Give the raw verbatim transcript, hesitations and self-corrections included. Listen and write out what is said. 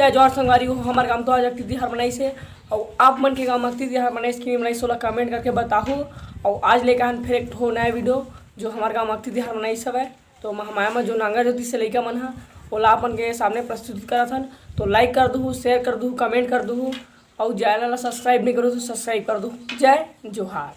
जोहार संगवारी हो, हमर गांव तो आज अक्ति तिहार मनाइस हे। अउ आप मन के गांव म अक्ति तिहार मनाइस कि नइ मनाइस, ओला comment करके बताहू। अउ आज लेके आन फिर एक ठो नया video, जो हमर गांव म अक्ति तिहार मनाइस हवय। तो महमाया म जो नांगर जोतिस हे लइका मन ह, ओला आप मन के सामने प्रस्तुत करत हन। तो like कर दुहू, share कर दुहू, comment कर दुहू, अउ channel ला subscribe नइ करो तो subscribe कर दुहू। जय जोहार।